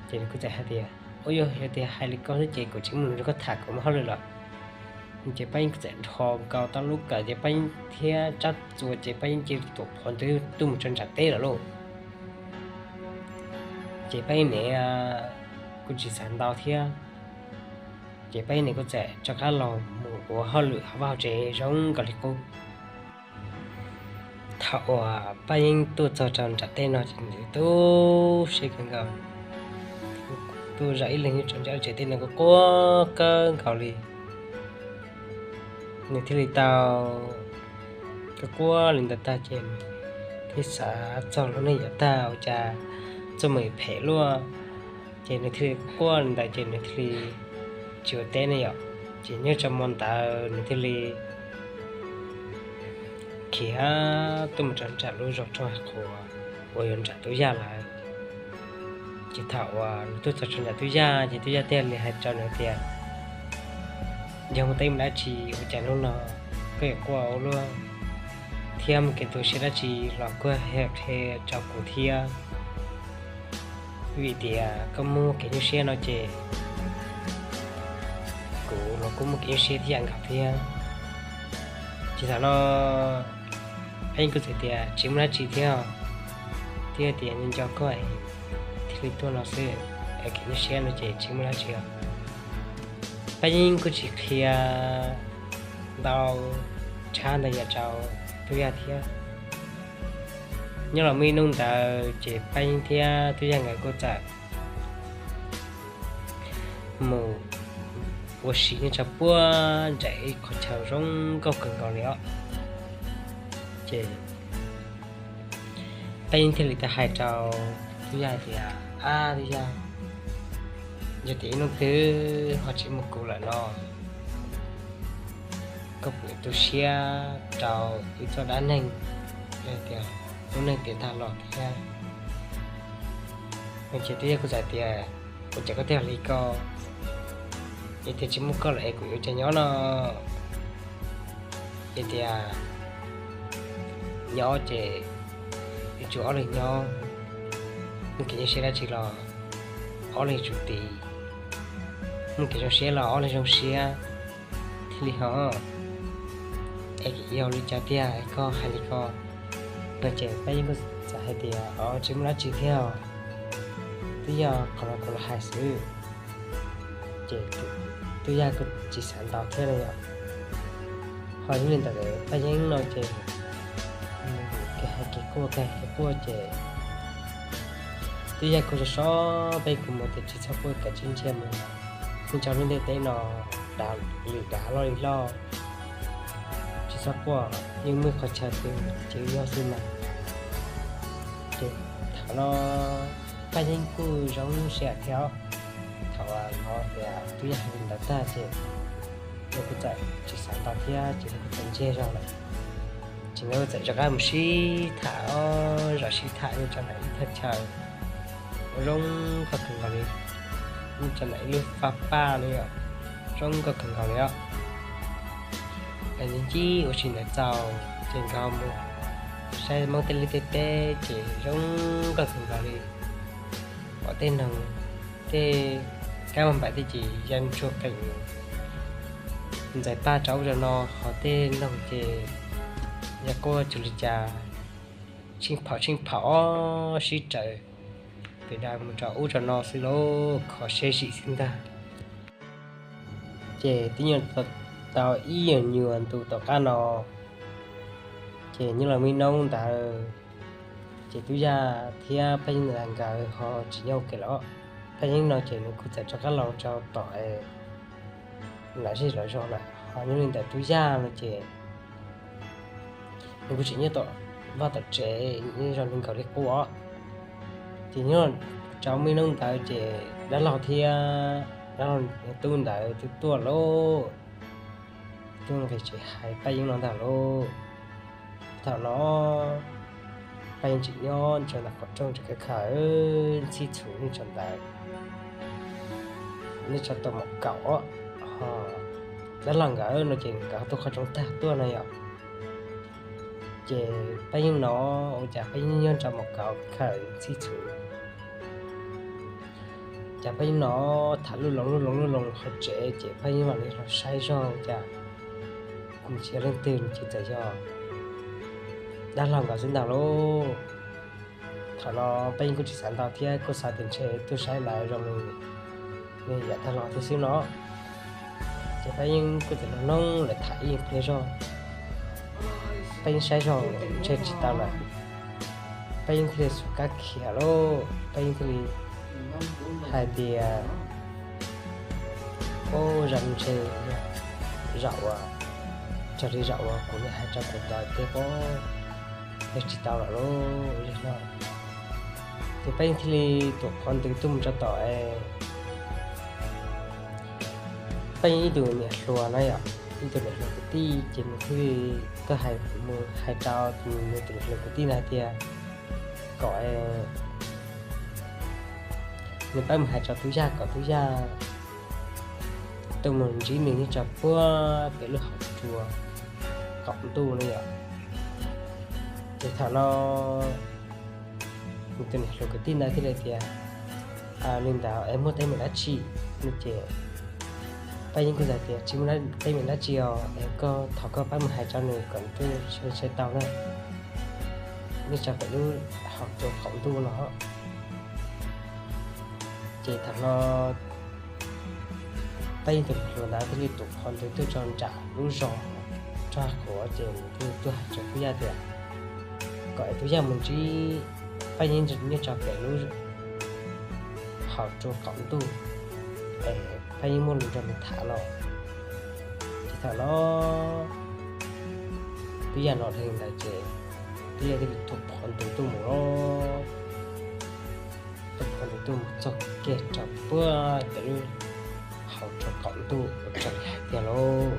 Ces nws kuj txawm hais tias, ua yog hais tias hais li ko xwb ces kuv tsis muaj lus nrog koj tham, kuv muaj hauj lwm lawm. Ces Paj Yeeb kuj txawm dhos nkaus tau lub kawm ces Paj Yeeb thiab Tsab Txuas ces Paj Yeeb cia li tuam phov ntws tuaj mus rau nram teb lawm lauj. Ces Paj Yeeb niam kuj tsis xav ntau thiab, ces Paj Yeeb niam kuj txawm rov qab los mus ua hauj lwm hauv vaj hauv tsev zoo nkaus li qub. Thaum uas Paj Yeeb tuaj txog rau nram teb no ces nws tu siab kawg nkaus, tuaj zam ib leeg nyob rau nram tsev teb no kuj quaj kawg nkaus li. Nws thiaj li tau quaj quaj li ntawd tag ces thiaj xav txog lub neej yav tag ua cas txoj me phem luaj, ces nws thiaj li quaj li ntawd ces nws thiaj li tsis ua teb ne yom. Ces nyob rau hmo ntawd nws thiaj li khiav tuaj mus rau nram lub zos rau qhuas uas yuav nram Tub Yaj lawm. Ces thaum uas nws tuaj txog rau nram Tub Yaj ces Tub Yaj thiaj li hais rau nws tias, yog mus teb mus dab tsi ua cas hnub no koj yuav quaj ua luaj, thiab mus kev tu siab dab tsi los kuj qhia rau kuv thiab, vim tias koj muaj kev nyuaj siab no ces kuv los kuj muaj kev nyuaj siab thiab nkaus thiab. Ces thaum no Paj Yeeb kuj txawm tias tsis muaj dab tsi thiab, thiab tias nco koj thiaj li tuaj no xwb, kev nyuaj siab no ces tsis muaj dab tsi os. Paj Yeeb kuj tsis qhia ntau tshaj ntawd yam rau Tub Yaj thiab. Nyob los muaj ib hnub ntawd ces Paj Yeeb thiab Tub Yaj nkawd kuj txawm mus ua si nyob rau puag nram ib qhov chaw zoo nkauj kawg nkaus li os. Ces Paj Yeeb thiaj li tau hais rau Tub Yaj tias, ab Tub Yaj, yog tias ib hnub twg ho tsis muaj kuv lawm no, koj puas tu siab rau wb txoj dab neeg, tias lub neej tiav tag los thiab? Ces Tub Yaj kuj txawm tias, ua cas koj thiaj hais li ko? Es tias tsis muaj koj lawm es kuv yuav ua cas nyob no? Es tias nyob ces yuav tsum ob leeg nyob, muaj kev nyuaj siab dab tsi los ob leeg tsum tiv, muaj kev zoo siab los ob leeg zoo siab thiaj li ho. Es yog li cas tiag koj hais li ko? No ces Paj Yeeb kuj txawm hais tias, o tsis muaj dab tsi thiab, twb yog qhov no kuv los hais xwb. Ces Tub Yaj kuj tsis xav ntau thiab no yom. Ho yog li ntawd Paj Yeeb no ces kev hais kev quaj kev hais kev quaj ces Tub Yaj kuj so so Paj Yeeb kuj mus tias tsis txhob quaj, kav tsij ntsia mus, nyob rau lub ntiaj teb no dav li dav loj li loj, tsis txhob quaj, yeej muaj qhov chaw twg ces yog xwb mas. Ces thaum no Paj Yeeb kuj zoo siab thiab, thaum no tias Tub Yaj hais li ntawd tag ces nws kuj txawm tsis xav ntau thiab ces nws kuj txawm ntsiag zog lawm. Ces nkawd txawm rov qab mus sib tham ob zaug, sib tham nyob rau ntawm ib thaj chaw zoo nkauj kawg nkaus li, nyob rau ntawm ib lub faj paj li os, zoo nkauj kawg nkaus li os. Ces ntsib ua si ntawd txaus ces nkawd mus saib Hmoob tej liaj tej teb ces zoo nkauj kawg nkaus li. Pom tej noog, tej kab npam tej ces ya ntsuag qees ntxais paj rau ub rau no, ho tej noog ces ya quaj tsis li cas, tsheej phaum tsheej phaum ob sib raws pes daws mus rau ub rau no xwb lauj, kho siab zim xwb ntag. Ces twb nyob tau ib nyuag ntu tom qab no, ces nyob los muaj ib hnub ntawd ces Tub Yaj thiab Paj Yeeb nkawd ho tsis nyob ua ke lawm. Paj Yeeb no ces nws kuj txawm rov qab los rau tom lawv zej lawv zos lawm, ho nyob li ntawd Tub Yaj no ces nws kuj tseem nyob tom vaj tom tsev, nyob zoo li nkawd li qub os. Ces nyob rau me hnub ntawd ces dab laug thiab dab laug tub ntawd twb tuaj lauj. Tub nqis tsev hais Paj Yeeb no ntag lauj. Thaum no Paj Yeeb tseem nyob rau ntawm qhov rooj tseem khawb khawb ntxhib txhuv nej tso ntawd, nej tso tau mos kaum, ho dab laug nkawd no ces nkawd tuaj qhov rooj tag tuaj no yom. Ces Paj Yeeb no, ua cas Paj Yeeb nyob rau mos kaum khawb ntxhib txhuv. Ces Paj Yeeb no tham lub loo lub loo lub loo hauv tsev ces Paj Yeeb mam li los saib zog cas kuj tsis yog leej twg, nws ces txawm yog dab laug nkawd xwb ntag lauj. Thaum no Paj Yeeb kuj tsis xav ntau thiab, kuj xav tias ntshe tuaj saib lawv zoo li yam tag los thiab xwb no. Ces Paj Yeeb kuj txawm los noog lawv tham ib pliag zog. Paj Yeeb saib zog ntshe tsis tau lawm, Paj Yeeb thiaj li xub kab khiav lauj. Paj Yeeb thiaj li hais tias, Ub, zaum no ntshe zaum uas, raws li zaum uas kuv niam hais rau kuv ntawd tiag pob, es tsis tau lawm lauj, li no. Ces Paj Yeeb thiaj li tuam qhov ntws tuaj mus rau tom Paj Yeeb ib tug niam hluas no yom, ib tug niam hluas kwv tij, ces nws thiaj li tuaj hais, mus hais rau nws tus niam hluas kwv tij no hais tias kom nws pab mus hais rau tub yaj kom tub yaj tuaj mus ntsib nws nyob rau puag pem lub hauv tsua qaum ntuj no yom. Ces thaum no nws tus niam hluas kwv tij ntawd thiaj li tias, Li ntawd es muaj teeb meem dab tsi? No ces Paj Yeeb kuj txawm tias, Tsis muaj teeb meem dab tsi os, es koj thov koj pab mus hais rau nws kom nws tuaj saib tau na, nyob rau pem lub hauv tsua qaum ntuj no. Ces thaum no Paj Yeeb tus niam hluas ntawd thiaj li tuam qhov ntws tuaj rau nram lub zos, rau qhuav ces nws thiaj li tuaj hais rau tub yaj tias kom es tub yaj mus ntsib Paj Yeeb nyob rau pem lub hauv tsua qaum ntuj, es Paj Yeeb muaj lus nrog nws tham no. Ces thaum no tub yaj hnov li ntawd ces tub yaj thiaj li tuam qhov ntws tuaj mus lauj. Tuam qhov ntws tuaj mus txog kiag rau puag pem lub hauv tsua qaum ntuj uas raws li hais tiag lauj.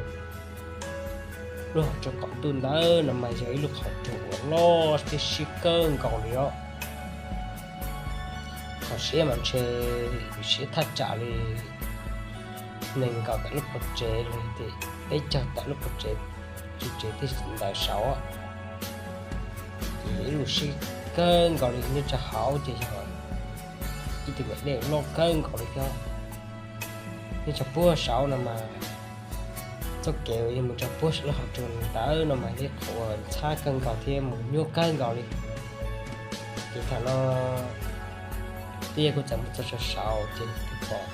Lub hauv tsua qaum ntuj ntawd no mas yog ib lub qhov tsua uas loj thiab siab kawg nkaus li os. Thaum siab mas ntshe siab thaj tsam li nees nkaum tawm lub qhov tsev los yog tias peb caug tawm lub qhov tsev, tsev thiaj ntawd saud. Ces ib lub siab kawg nkaus li nyob rau hauv ces yog ib tug me dej loj kawg nkaus li thiab. Nyob rau puag saud no mas txoj kev uas yog mus rau puag saum lub hauv tsua ntawd no mas yog ib qhov uas ntxhab kawg nkaus thiab mus nyuaj kawg nkaus li. Ces thaum no tub yaj kuj txawm mus txog rau saud ces pom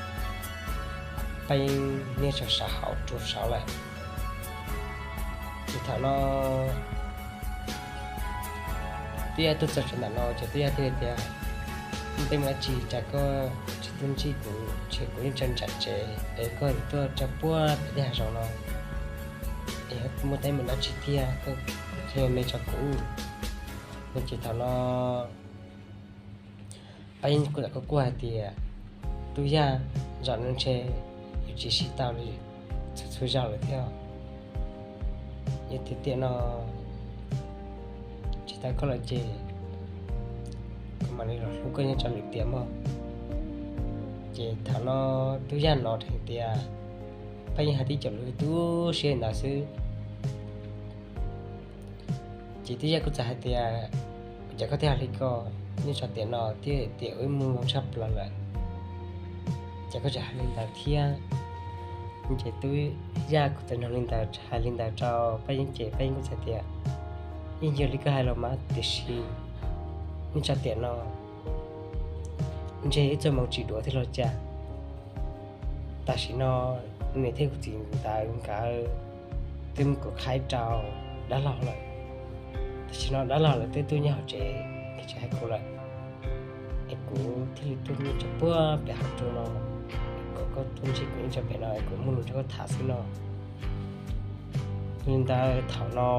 Paj Yeeb nyob rau saum hauv tsua saud lawm. Ces thaum no tub yaj tuaj txog rau ntawm no ces tub yaj thiaj li tias, Muaj teeb meem dab tsi cas koj tsis tuaj ntsib kuv, ntshe kuv yeej tseem ntsam tsev es koj tuaj rau puag pem tej hav zoov no, es muaj teeb meem dab tsi tiag koj qhia me rau kuv. No ces thaum no Paj Yeeb kuj txawm kuj kuj hais tias, Tub yaj, zaum no ntshe yuav tsis sib tau li txhua txhua zaus lawm thiab. Yog tias tiam no tsis tau koj lawm ces kuv mam li los hlub koj nyob rau lwm tiam mog. Ces thaum no tub yaj hnov dheev tias Paj Yeeb hais tib co lus tu siab ntawd xwb. Ces tub yaj kuj txawm hais tias, Ua cas koj thiaj hais li ko? Nyob rau tiam no thiab tiam ub mus mus tshaj plaws lawm, ces koj tseem hais li ntawd thiab? Ces tub yaj kuj txawm nug li ntawd, hais li ntawd rau Paj Yeeb ces Paj Yeeb kuj txawm tias, Yeej yog li koj hais los mas, tiam sis nyob rau tiam no ntshe ib txoj hmoo tsis duav thiab los cas. Tam sim no niam thiab kuv txiv ntawd nkawd twb muab kuv qhaib rau dab laug lawm. Tam sim no dab laug lawv twb tuaj nyob hauv tsev, nkawd tsis hais kuv lawm, es kuv thiaj li tuaj nyob rau puag pem hauv tsua no, kom koj tuaj ntsib kuv nyob rau pem no es kuv muaj lus nrog koj tham xwb no. Li ntawd thaum no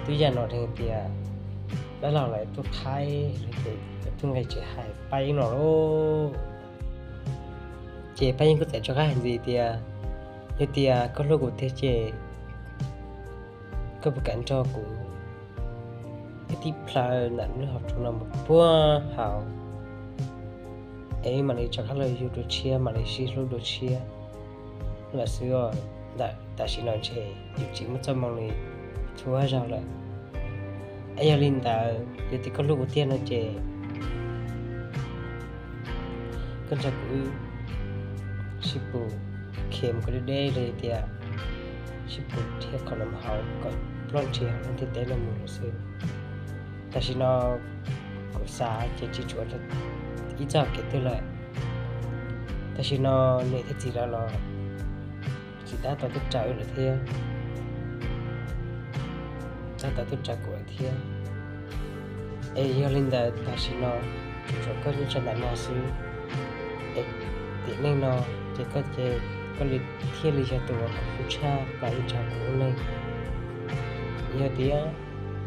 Tub Yaj no tias dab laug lawv tuaj qhaib, tuaj nqis tsev hais Paj Yeeb no lauj. Ces Paj Yeeb kuj txawm rov qab hais ntxiv tias, yog tias koj hlub kuv tiag ces koj puas kam nrog kuv ib tib plhaw ntawm lub hauv tsev no mus puag hauv, es mam li rov qab los yug dua tshiab, mam li sib hlub dua tshiab lawm xwb os. Ntawm tam sim no ntshe yus tsis muaj txoj moo li txhua zaug lawm. Es yog li ntawd, yog tias koj hlub kuv tiag no ces koj nrog kuv sib pus khiav mus kom deb deb, los yog tias sib pus dhia qhov no mus hauv kom ploj ntshis hauv lub ntiaj teb no mus lawm xwb. Tam sim no kuv xav ces tsis tshuav ib txoj kev twg lawm. Tam sim no niam thiab txiv lawv los tsis tab tom tuaj raws lawm thiab, tab tom tuaj raws kuv lawm thiab. Es yog li ntawd tam sim no tsuas tshuav koj nyob rau ntawm no xwb. Es tiam neej no ces koj ces koj li thiaj li yog tus uas kuv hlub tshaj plaws nyob rau kuv lub neej. Yog tias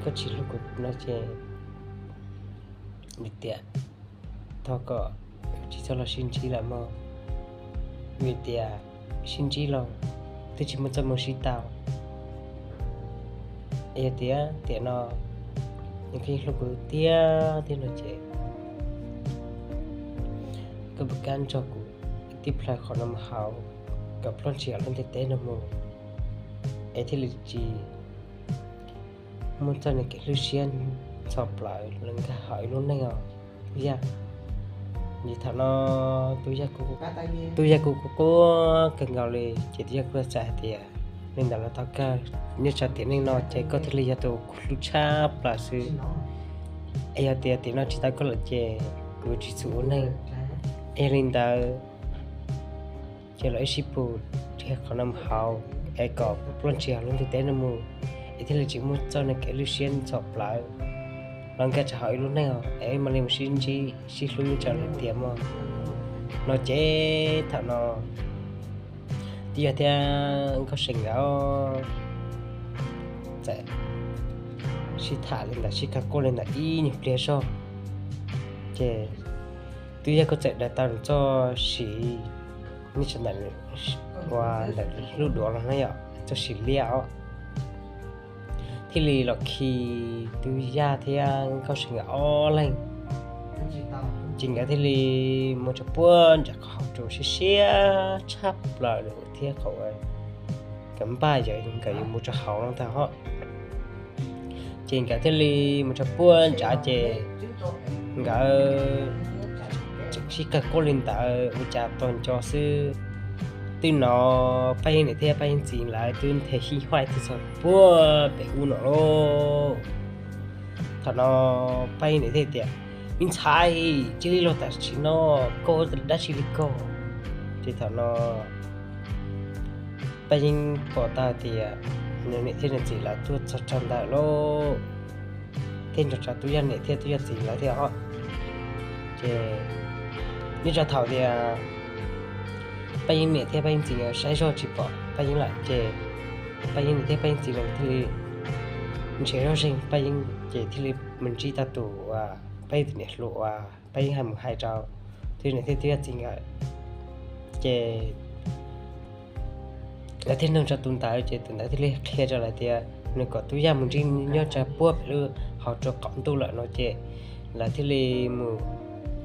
koj tsis hlub kuv no ces vim tias thov kom tsis txhob los sib ntsib lawm mog, vim tias sib ntsib los twb tsis muaj txoj moo sib tau. Es yog tias tiam no nws koj yeej hlub kuv tiag tiag no ces koj puas kam nrog kuv ib tib plhaw qhov no mus hauv kom ploj ntshis hauv lub ntiaj teb no mus, es thiaj li tsis muaj txoj niag kev hlwb siab ntxhov plawv los nkag hauv ib lub neej os Tub Yaj. Ces thaum no Tub Yaj kuj, Tub Yaj kuj quaj quaj kawg nkaus li, ces Tub Yaj kuj txawm hais tias, li ntawd los tau kawg, nyob rau tiam neej no ces koj thiaj li yog tus kuv hlub tshaj plaws xwb. Es yog tias tiam no tsis tau koj lawm ces kuv tsis txhob ua neeg. Es yog li ntawd ces los wb sib pus dhia qhov no mus hauv es kom ploj ntshis hauv lub ntiaj teb no mus, es thiaj li tsis muaj txoj niag kev hlwb siab ntxhov plawv los nkag rau hauv ib lub neej os, es mam li mus sib ntsib sib hlub nyob rau lwm tiam mog. No ces thaum no Tub Yaj thiab Nkauj See nkawd txawm sib tham li ntawd, sib kag kuaj li ntawd ib nyuag pliag zog, ces Tub Yaj kuj txawm daws tau nws txoj siv, nws tseem ntawm uas ntawm lub duav los na yom, txoj siv liab os, thiaj li los khi Tub Yaj thiab Nkauj See nkawd ob leeg. Ces nkawd thiaj li mus rau puag nram qhov hauv tsev siab siab tshaj plaws thiab qhov uas nkawd npaj yog nkawd yuav mus rau hauv no ntag hos. Ces nkawd thiaj li mus rau puag nrad ces nkawd tseem sib kawg quaj li ntawd ua cas tos nco xwb, twb hnov Paj Yeeb niam thiab Paj Yeeb txiv lawv twb nthe hij huaj twb txog puag pem ub no lauj. Thaum no Paj Yeeb niam thiaj tias, me ntxhais, cia li los tam sim no, koj ua dab tsi li ko? Ces thaum no Paj Yeeb pom tau tias nws niam thiab nws txiv lawv tuaj txog rau ntawm lauj, thiab nrog rau Tub Yaj niam thiab Tub Yaj txiv lawv thiab os. Ces nyob rau thaum tias Paj Yeeb niam thiab Paj Yeeb txiv nkawd saib zoj tsis pom Paj Yeeb lawm ces Paj Yeeb niam thiab Paj Yeeb txiv lawv thiaj li nrhiav zoj zeeg Paj Yeeb ces thiaj li mus ntsib tau tus uas Paj Yeeb tus niam hluas uas Paj Yeeb hais mus hais rau Tub Yaj niam thiab Tub Yaj txiv nkawd. Ces lawv thiaj nug rau tus ntawd ces tus ntawd thiaj li qhia rau lawv tias nws kom Tub Yaj mus ntsib nyob rau puag pem lub hauv tsev qaum ntuj lawm no ces lawv thiaj li mus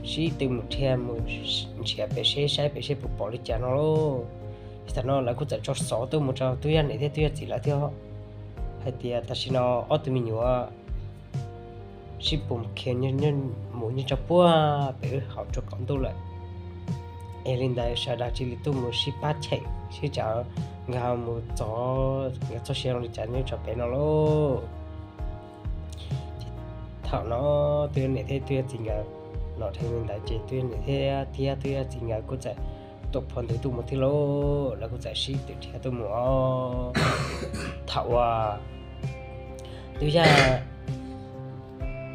sib tw mus dhia mus nrhiav pem seb saib pem seb puas pom li cas no lauj. Thaum no lawv kuj txawm tso xov tuaj mus rau Tub Yaj niam thiab Tub Yaj txiv lawv thiab hais tias tam sim no ob tug me nyuam sib pus khiav mus nyob rau puag pem lub hauv tsev qaum ntuj lawm. Es li ntawd sawv daws cia li tuaj mus sib pab cheem sib cav nkag mus txog nkawd txoj sia zoo li cas nyob rau pem no lauj. Thaum no Tub Yaj niam thiab Tub Yaj txiv nkawd hnov dheev li ntawd ces Tub Yaj niam thiab thiab Tub Yaj txiv nkawd kuj txawm tuam phov ntws tuaj mus thiab lauj, lawv kuj txawm sib tw dhia tuaj mus os. Thaum uas Tub Yaj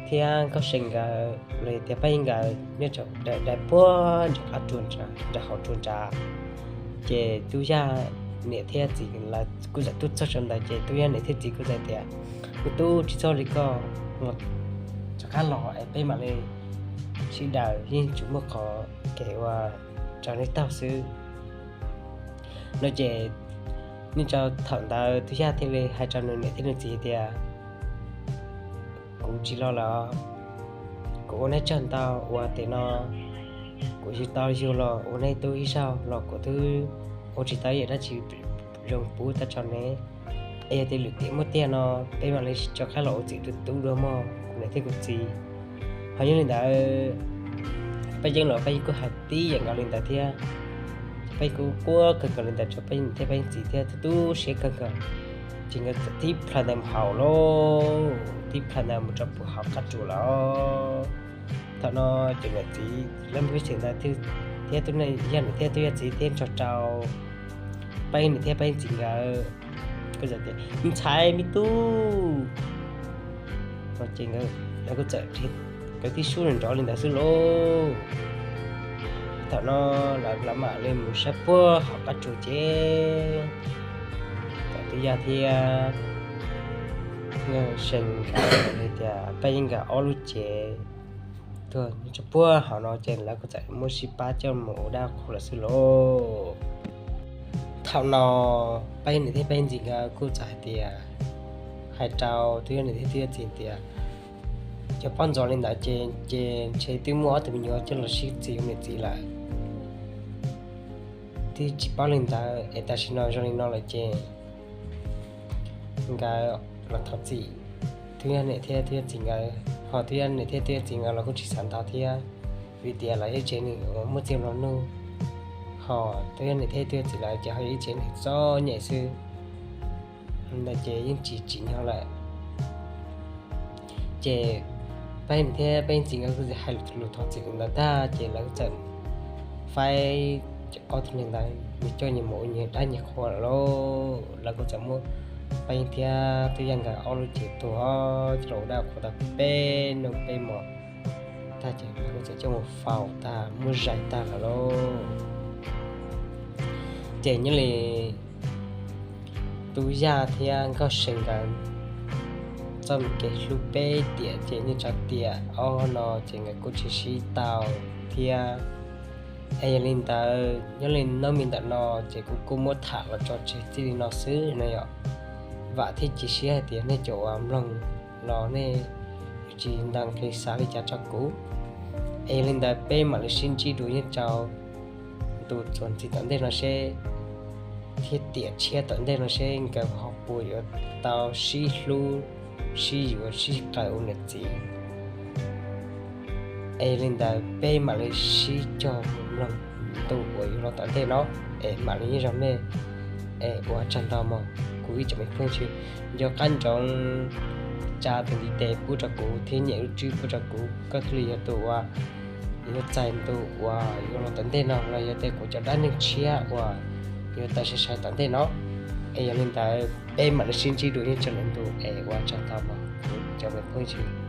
thiab Nkauj See nkawd los yog tias Paj Yeeb nkawd nyob rau daim puag nram qab nram hauv tsuas nrad, ces Tub Yaj niam thiab txiv lawv kuj txawm tuaj txog rau ntawd ces Tub Yaj niam thiab txiv kuj txawm tias, Kuv tub tsis txhob li koj, rov qab los es peb mam li sib daws, yeej tsuas muaj qhov kev ua rau nej taug xwb. No ces nej tso thaum ntawd Tub Yaj thiaj li hais rau nws niam thiab nws txiv tias, kuv tsis los lawm, kuv ua neb tsaug ntau uas tiam no kuv yug tau yug los ua neb tub ib zaug los kuv twb ua tsis tau ib yam dab tsi zoo pub tau rau neb. Es yog tias lwm tiam muaj tiag no peb mam li rov qab los ua txim rau tub dua mog, kuv niam thiab kuv txiv. Ho yog li ntawd, Paj Yeeb los Paj Yeeb kuj hais tib yam nkaus li ntawd thiab. Paj Yeeb kuj quaj kawg nkaus li ntawd rau Paj Yeeb niam thiab Paj Yeeb txiv thiab tu tu siab kawg nkaus. Ces nkawd txawm tib plhaw ntawd mus hauv lauj, tib plhaw ntawd mus rau puag hauv qab tsuas lawm. Thaum no ces niam txiv lawv mus peb xeem ntawd thiab, Tub Yaj niam thiab Tub Yaj txiv thiab nrog rau Paj Yeeb niam thiab Paj Yeeb txiv nkawd kuj txawm tias, me ntxhais me tub, no ces nkawd kuj txawm, nkawd tib sub nrov li ntawd xwb lauj. Thaum no lawv mam li mus saib puag hauv qab tsuas ces thaum Tub Yaj thiab Seev nkawd hais tias Paj Yeeb nkawd ob lub cev tuag nyob rau puag hauv no ces lawv kuj txawm muab sib pab coj mus ua dab qhuas lawm xwb lauj. Thaum no Paj Yeeb niam thiab Paj Yeeb txiv nkawd kuj txawm hais tias, hais rau Tub Yaj niam thiab Tub Yaj txiv tias, cov poj ntxoog li ntawd ces, ces ntshe twb muaj ob tug me nyuam coj los sib txig ua niam txiv lawm. Twb tsis paub li ntawd es tam sim no zoo li no lawm ces nkawd los thov txim Tub Yaj niam thiab Tub Yaj txiv nkawd, ho Tub Yaj niam thiab Tub Yaj txiv nkawd los kuj tsis xav ntau thiab, vim tias lawv ib tsev neeg uas muaj txiag nplua nuj, ho Tub Yaj niam thiab Tub Yaj txiv lawv ces ho yog ib tsev neeg txom nyem xwb. Ntawd ces yeej tsis tsim nyog lawm. Ces Paj Yeeb niam thiab Paj Yeeb txiv nkawd kuj hais lus thov txim ntawd tag ces lawv txawm faib ob tug neeg ntawd mus coj nyias mus ua nyias dab nyias qhua lawm lauj. Lawv kuj txawm muab Paj Yeeb thiab Tub Yaj nkawd ob lub cev tuag coj los ua dab qhuas tau peb hnub peb hmo tag ces lawv kuj txawm coj mus faus tag muab zais tag lawm lauj. Ces nyob li Tub Yaj thiab Nkauj See nkawd txoj kev hlub peb tiam ces nej tso tiam ob no ces nkawd kuj tsis sib tau thiab. Es yog li ntawd nyob li hnub me ntawm no ces kuv kuj muab tham los tso tseg txij li no xwb no yom. Vam thiab cia siab hais tias nej cov uas mloog los nej yuav tsis ntaus nqi xav li cas rau kuv. Es yog li ntawd peb mam li sib ntsib dua nyob rau ntu txuas ntxiv tom ntej no seb, thiab tiam tshiab tom ntej no seb nkawd ho puas yuav tau sib hlub, sib yuav sib qawm ua niam txiv. Es yog li ntawd peb mam li sib cog mloog ntu uas yuav los tom ntej no, es mam li nyob zoo nej, es ua tsaug ntau mog kuv ib tsoom me phooj ywg. Nco qab ntsoov tsa tus ntiv tes pub rau kuv thiab nyem lub tswb pub rau kuv, koj thiaj li yog tus uas yuav txais ntu uas yuav los tom ntej no los yog tias kuv cov dab neeg tshiab uas yuav tawm sai sai tom ntej no. Es yog li ntawd peb mam li sib ntsib dua nyob rau lwm ntu, es ua tsaug ntau mog kuv cov me phooj ywg.